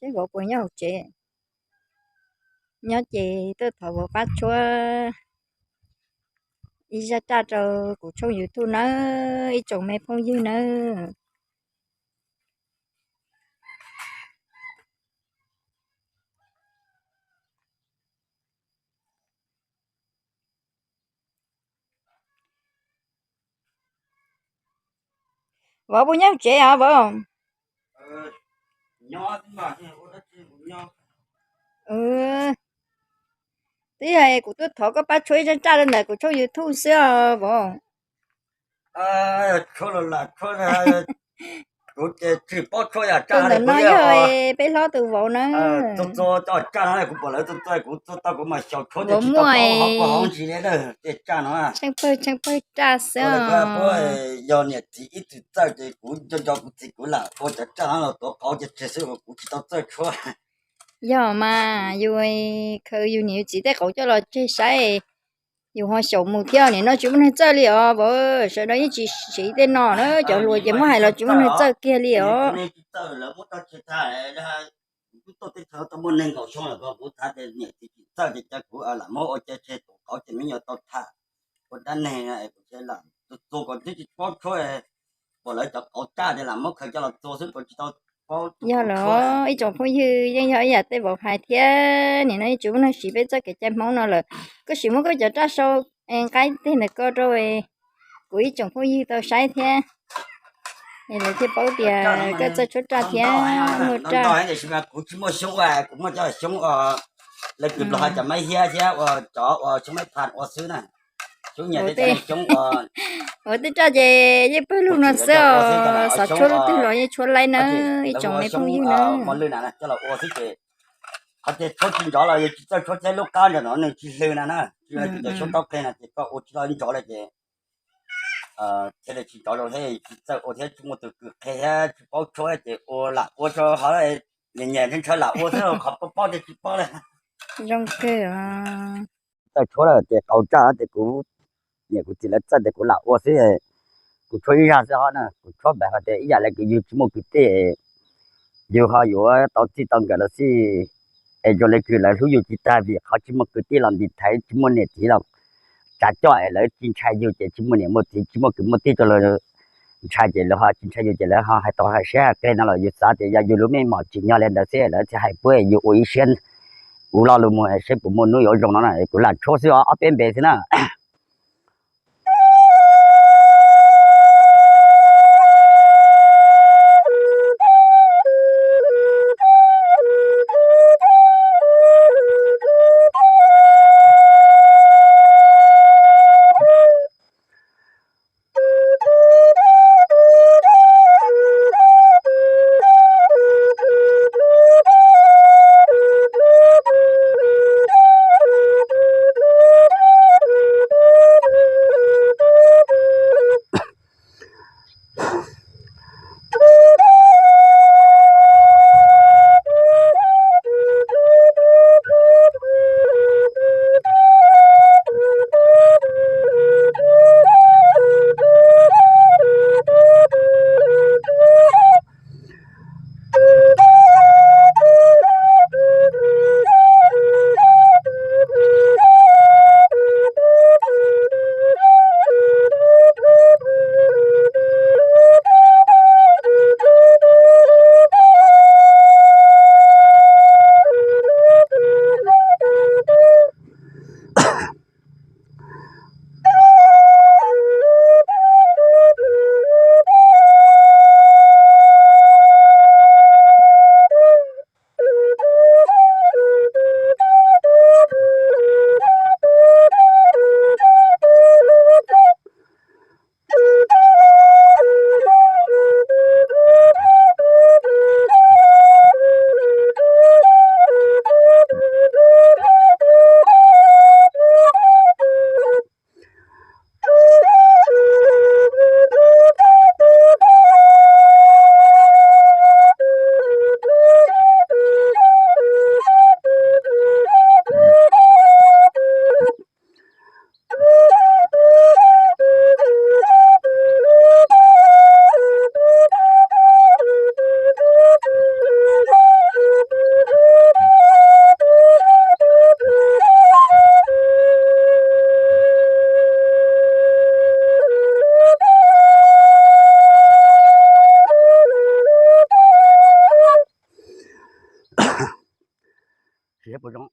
Seb vauv puas nyob hauv tsev. Nyob ces tuaj thov vauv pab tshuab ib zaj raj rau kuv tshooj YouTube nawb ib tsoom me phooj ywg nawb. Vauv puas nyob hauv tsev os vauv? Twb yog kuv tuaj thov koj pab tshuab ib zaj raj rau ntawm kuv tshooj YouTube xwb os vauv. Tshuab los lam tshuab, kuv ces tsis paub tshuab yam raj. Ntawm no yog peb hlob tus vauv na. Txua txua cov raj no kuv pom lawv txua txua kuv txua tau kuv mam xyaum tshuab, vauv muaj hauv paus hauv ntsis li tej raj no. Tsheej pawg tsheej pawg raj xwb os. Yog niam txiv ib txwm txawj ces kuv nco nco kuv txiv kuv lam ua cov raj no los tuav qauv ces tseg xwb, kuv tsis tau txawj tshuab. Yog mas yus khaws yus niam yus txiv tej qauv coj los tseg saib, yus ho xyaum mus thiab. Nim no tsis muaj neeg txawj li os vauv, sawv daws yeej tsis siv tej no na, cov hluas ces muab hais los tsis muaj neeg txawj kiag li os. Tsis txawj, lawv muab tau tseg tag. Kuv tuaj teb chaws tau muaj nees nkaum xyoo lawm, kuv xav tias niam txiv tsis txawj ces cia kuv lam muab ua ce tseg, tuav qauv ces me nyuam tau tham ua dab neeg, kuv lam txua kom twb tsis paub tshuab, pom lawv cov qauv raj ces lam muab khaws coj los txua xwb, kuv tsis tau paub. Yog los ib tsoom phooj ywg, yeej yog ib yam tej vauv hais thiab, nim no yeej tsis muaj neeg siv peb txoj kev cai Hmoob no lawm. Koj sim muab koj cov raj sau nqaib teg ntawm ko rau kuv ib tsoom phooj ywg tau saib thiab, es lawv thiaj paub tias koj txawj tshuab raj thiab muaj raj. Kuv tsis muaj xyoob, kuv muaj cov xyoob, lawv kws los hais cov mab hiab thiab ua cov ua xyoob mab phas ua xwb na. Xyoob nyias tej xyoob ua. Ua tej raj ces yeej pawg lug no xwb os, xav tshuab lub twg los yeej tshuab laib na, ib tsoom me phooj ywg na. Mos lwj na coj los ua xwb ces qhov tias tshuab tsis nrov los yus tsis txawj tshuab thiab, lub qab nram no nws tsis hlw na na, tsis cov xyoob taub qeg no ces koj ua tsis tau nrov li ces thiaj li tsis nrov zoo thiab, tsis txawj ua thiab, tsis muaj tus kws qhia thiab tsis paub tshuab ces ua lam ua tso, nyias nyias ntshaw lam ua xwb, qhov paub paub ces tsis paub li. Zoo kawg. Txawj tshuab ces qauv raj ces kuv niam kuv txiv lawv txawj ces kuv lam ua xwb. Kuv tshuab ib zaj xwb hos na, kuv tshuab npaum hais tias ib yam li kws yus tsis muaj kwv tij, yus ho yuav tau txij tau nkawm los xij, es zoo li kws lawv hlub yus tsis tag vim qhov tsis muaj kwv tij los ntiv thaiv, tsis muaj niam txiv los tsav coj es lawv tsis ntshai yus ces tsis muaj niam muaj txiv, tsis muaj kwv muaj tij rau lawv ntshai ces lawv ho tsis ntshai yus ces lawv ho hais tau hais siab hais qeg no los yus xav tias yog yus lub meej mom tsim nyog li ntawd xwb lawv thiaj hais puab yus ua ib siab ua lo lus mus seb puas muaj hnub yuav zoo no na. Kuv lam tshuab xwb os, ob peb npe xwb na. Yog puas zoo?